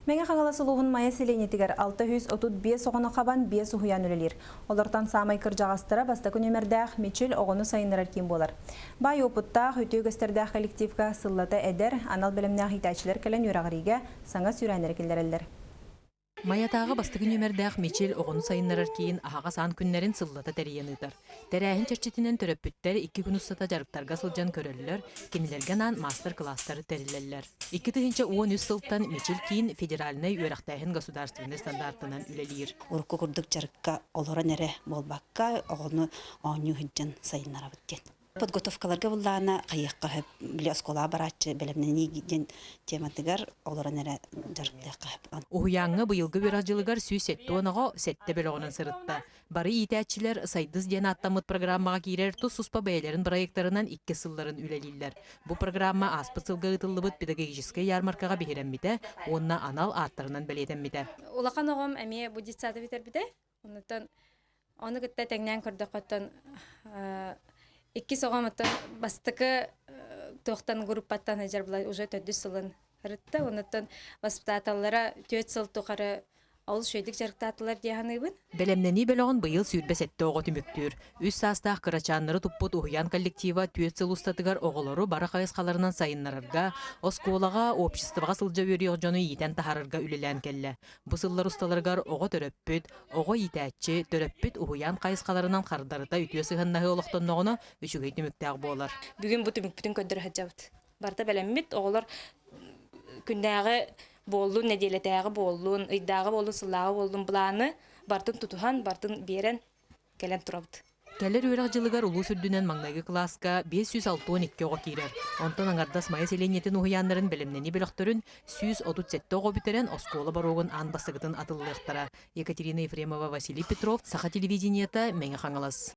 Мэҥэ Хаҥалас улууһун Майа сэлиэнньэтигэр 635 оҕону хабан биэс уһуйаан үлэлиир. Олортон саамай кырдьаҕастара бастакы нүөмэрдээх Мичил оҕону сайыннарар киин буолар. Баай уопуттаах, үтүө үгэстэрдээх коллективка сыллата эдэр, анал бэлэмнээх иитээччилэр кэлэн үөрэҕириигэ саҥа сүүрээннэри киллэрэллэр. Майатааҕы бастакы нүөмэрдээх Мичил оҕону сайыннарар киин аһаҕас аан күннэрин сыллата тэрийэн ыытар. Тэрээһин чэрчитинэн төрөппүттэр икки күн устата дьарыктарга сылдьан көрөллөр, кинилэргэ анаан маастар-кылаастары тэриллэллэр. 2013 сылтан Мичил киин федеральнай үөрэхтээһин государственнай стандартынан үлэлиир. Урукку курдук дьарыкка олорон эрэ буолбакка, оҕону оонньуу сылдьан сайыннарабыт диэн. Подготовкаларга буллаҕына хайыахха сөп, били оскуолаҕа барааччы бэлэмнэнии диэн тематыгар олорон эрэ дьарыктыахха сөп. Уһуйааҥҥа быйылгы үөрэх дьылыгар 170 оҕо сэттэ бөлөҕүнэн сырытта. Бары иитээччилэр Сайдыс диэн ааттаммыт программаҕа киирэр тус-туспа бэйэлэрин проектарынан икки сылларын үлэлииллэр. Бу программа ааспыт сылга ыытыллыбыт педагогическай ярмаркаҕа биһирэммитэ уонна анал ааттарынан бэлиэтэммитэ. Улахан оҕом эмиэ бу детсады бүтэрбитэ. Оннуттан ону кытта тэҥнээн көрдөххөттөн иккис оҕом оттон бастакы туохтан группаттан сылдьар була уже төрдүс сылын ырытта. Онуттан воспитателлара түөрт сыл тухары олус үчүгэйдик дьарыктаатылар дии саныыбын. Бэлэмнэнии бөлөҕүн быйыл 27 оҕо түмүктүүр. Үс саастаах кырачааннары туппут уһуйаан коллектива түөрт сыл устатыгар оҕолору бары хайысхаларынан сайыннарарга, оскуолаҕа, обществоҕа сылдьа үөрүйэх дьону иитэн таһаарарга үлэлээн кэллэ. Бу сыллар усталарыгар оҕо төрөппүт, оҕо иитээччи, төрөппүт уһуйаан хайысхаларынан хардарыта үтүө сыһыаннаһыы олохтонноҕуна үчүгэй түмүктээх буолар. Бүгүн бу түмүкпүтүн көрдөрө сылдьабыт. Барыта бэлэммит, оҕолор күннээҕи буоллун, нэдиэлэтээҕи буоллун, ыйдааҕы буоллун, сыллааҕы буоллун былааны барытын тутуһан, барытын биэрэн кэлэн турабыт. Кэлэр үөрэх дьылыгар улуус үрдүнэн маҥнайгы кылааска 562 оҕо киирэр. Онтон аҥардас Майа сэлиэнньэтин уһуйааннарын бэлэмнэнии бөлөхтөрүн 137 оҕо бүтэрэн оскуола боруогун аан бастакытын атыллыахтара. Екатерина Ефремова, Василий Петров, Саха телевидениета, Мэҥэ Хаҥалас.